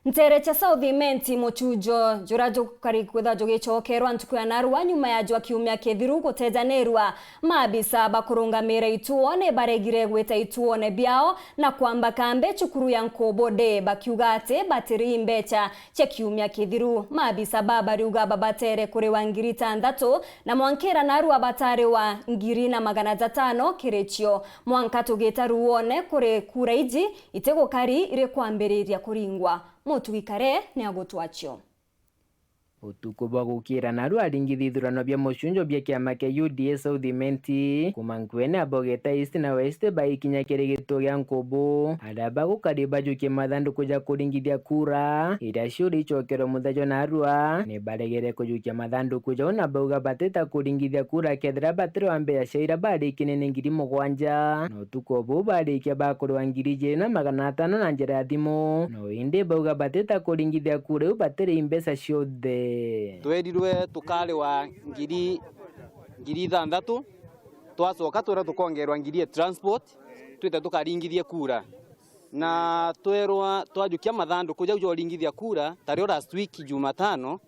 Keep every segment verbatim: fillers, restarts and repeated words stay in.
Nteere cia South Imenti, muchujo jura jukari kwithwa jugicokerwa ntuku ya narua nyuma ya jwa kiumia kithiru gutejanirua. Maabisa bakurungamira ituo ni baregire gwita ituone biao na kwamba kambi cukuru ya Nkubu Day, bakiuga ati batiri mbecha cia kiumia kithiru. Maabisa ba bariuga babatere kuriwa ngiri itantatu na mwankira narua batariwa ngiri na magana jatano kiri cio. Mwanka tugita ruone kuri kura iji itigukari iri kwambiriria kuringwa. Mutugi Kare ni agutwacio. Utuku bwa gukira narua aringithia ithurano bia mucunjo bia kiama kia U D A South Imenti, kuma nkuene ya Bogeta East na West baikinya kiri gituo gia Nkubu, aria bagukari bajukie mathanduku ja kuringithia kura, iria ciuri icokerwe muthenya narua, ni baregere kujukia mathanduku jau na bauga batita kuringithia kura kethira batirwa mbeca cia iria barikirie ni ngiri mugwanja, na utuku buu barikia bakuriwa ngiri ijiri na magana atano na njira ya thimu, no indi bauga batita kuringithia kura iu batiri mbeca ciothe. Twerirwe tukariwa ngiri, ngiri ithanthatu, twacoka twirwa tukongerwa ngiri ya transport, twite tukaringithie kura. Na twerwa twajukia mathanduku jau ja uringithia kura, tario last week Jumatano,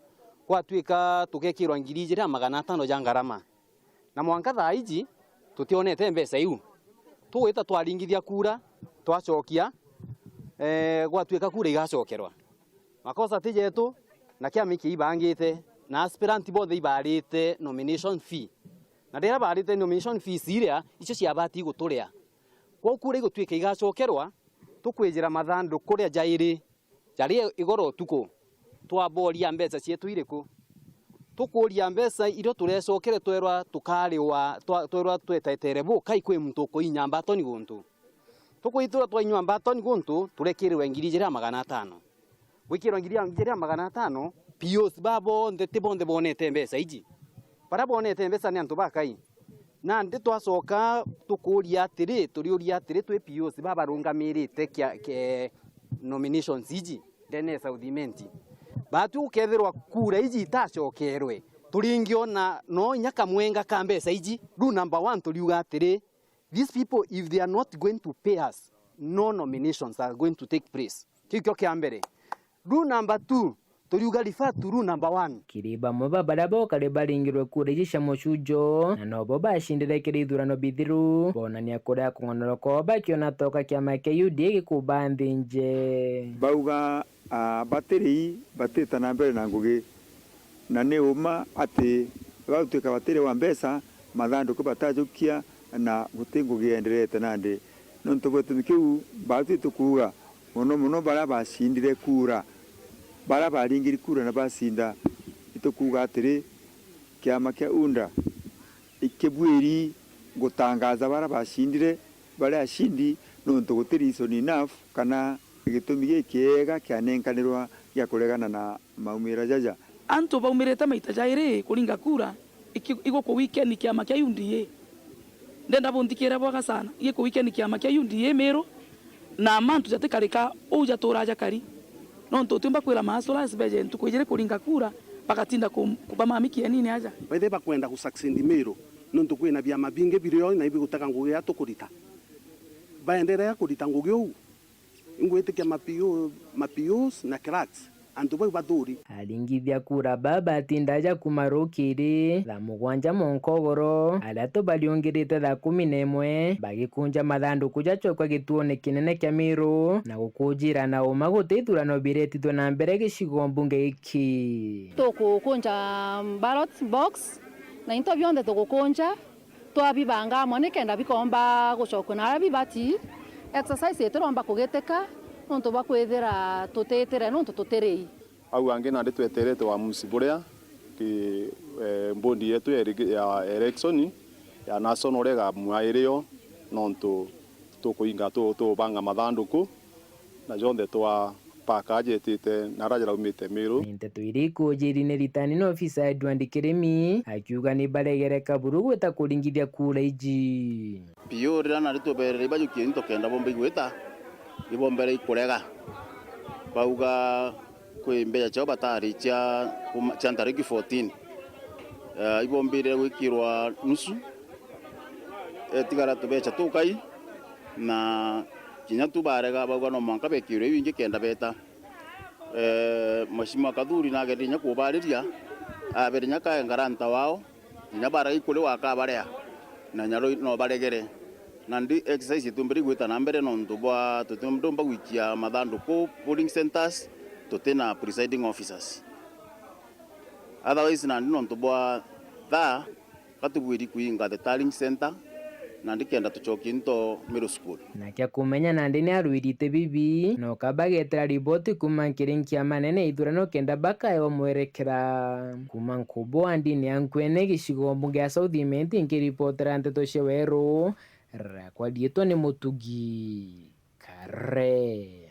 gwatuika tugekirwa ngiri ijiri na magana atano ja ngarama. Na mwanka thaa iji tutionete mbeca iu. Tugwita twaringithia kura, twacokia, eh, gwatuika kura igacokerwa. Makosa ti jetu, na kiama iki ibangite, na aspirant bonthe ibarite nomination fee. Na riria barite nomination fees iria, icio ciabati guturia. Kwou kura igutuika igacokerwa, tukwijira mathanduku kuria jairi, jari igoro utuku, twaboria mbeca cietu iriku? Tukuria mbeca iria turecokere twerwa tukariwa, twa-, twerwa twetetere bu, kai kwi muntu ukuinya mbatoni guntu? Tukwithirwa twainywa mbatoni guntu, turekirirwe ngiri ijiri na magana atano. Gwikirwa ngiri ijiri na magana atano, P Os ba bonthe ti bonthe bonete mbeca iji. Baria bonete mbeca ni antu bakai. Nandi twacoka tukuria atiri, turiuria atiri, twi P Os babarungamirite kia, ke, nominations iji ndene ya South Imenti. Batwi gukethirwa kura iji itacokerwe, turingiona no inya kamwenga ka mbeca iji. Rule number one turiuga atiri, these people, if they are not going to pay us, no nominations are going to take place. Kiu kio kia mbere. Rule number two, turiuga refer to rule number one. Kiri bamwe ba baria bokari baringirwe kura iji cia mucunjo, na nobo bacindire kiri ithurano bithiru, bonania kuria kung'onorwa kwao bakiona toka kiama kia U D A gikuba nthi nje. Bauga, ah, batiri, batita na mbere na ngugi, na ni uma ati bagutwika batiri wa mbeca, mathanduku batajukia, na guti ngugi yenderete nandi. Nontu bwa gitumi kiu, batwi tukuuga, mono mono baria bacindire kura, baria baringiri kura na bacinda, itukuuga atiri, kiama kia UDA ikibuiri gutangaza baria bacindire bari acindi, nontu guti reason enough kana gitumi gikiega kianenkanirwa gia kuregana na maumira jaja. Antu baumirite maita jairi kuringa kura, iki-, iguku weekend kiama kia U D A. Ndenda bunthikire bwega sana. Iguku weekend kiama kia U D A Meru, na mantu jatikarika uu jatura jakari. Nontu utiumba kwira ma hustlers beje ntuku ijiri kuringa kura, bagatinda ku-, bamami kienini aja. Baithe bakwenda ku succeed Meru, nontu kwina biama bingi birio na ibigutega ngugi ya tukurita. Baenderea kurita ngugi uu. Ingwitikia ma P O, ma P Os na clerks, antu bau bathuri. Aringithia kura baa batinda aja kuma rukiri thaa mugwanja mwanka ugoro, aria tubariungirite thaa kumi na imwe, bagikunja mathanduku jacokwa gituone kinene kia Meru, na gukujira na uma guti ithurano biretithwe na mbere gicigo mbunge giki. Tugukunja ballot box, na into bionthe tugukunja, twabibanga amwe nikenda bikomba gucokua na aria bibati. Exercise itiromba kugitika nontu bwa kwithira tutitire nontu tutirei. Au angi nandi tweterete wamusi buria ki, eh, mbondi yetu ya ere-, ya election ya national iria igamua irio, nontu tukuinga tu-, tubanga mathanduku na jonthe twa paka jetite na aria jaraumite Meru. Ni nteto iria ikujiri ni ritani na ofisa Edward Kirimi, akiuga ni baregere kaburu gwita kuringithia kura iji. P O riria nari tuberere ibajukie into kenda bomba igwita, ibombere ikurega. Bauga kwi mbeca ciao batari cia kuma, cia ntariki fourteen. Eh, ibombire gwikirwa nusu. Etigara tubeca tukai, na kinya tu barega bauga no mwanka bekirwe iu ingi kenda beta. Eh, Mheshimiwa Kathuri nagerie inya kubariria, abere inya kae ngaranta wao, inya baragi kuri wakabarea, na inya roi no baregere. Nandi exercise itumbiri gwita na mbere nontu bwa tutirumba gwikia mathanduku polling centers tutina presiding officers. Otherwise nandi nontu bwa thaa, ka tubwiri kuinga the tallying centre, nandi kenda tucokie into middle school. Nake akumenya nandi ni arwirite bibi, no kabagetera riboti kuuma nkiri nkiama nene ya ithurano kenda bakaewa mwerekera. Kuuma Nkubu wa ndini ya Nkwene gicigo mbunge ya South Imenti, nkiripotera nteto cia Weru, rakwa riitwa ni Mutugi Kare.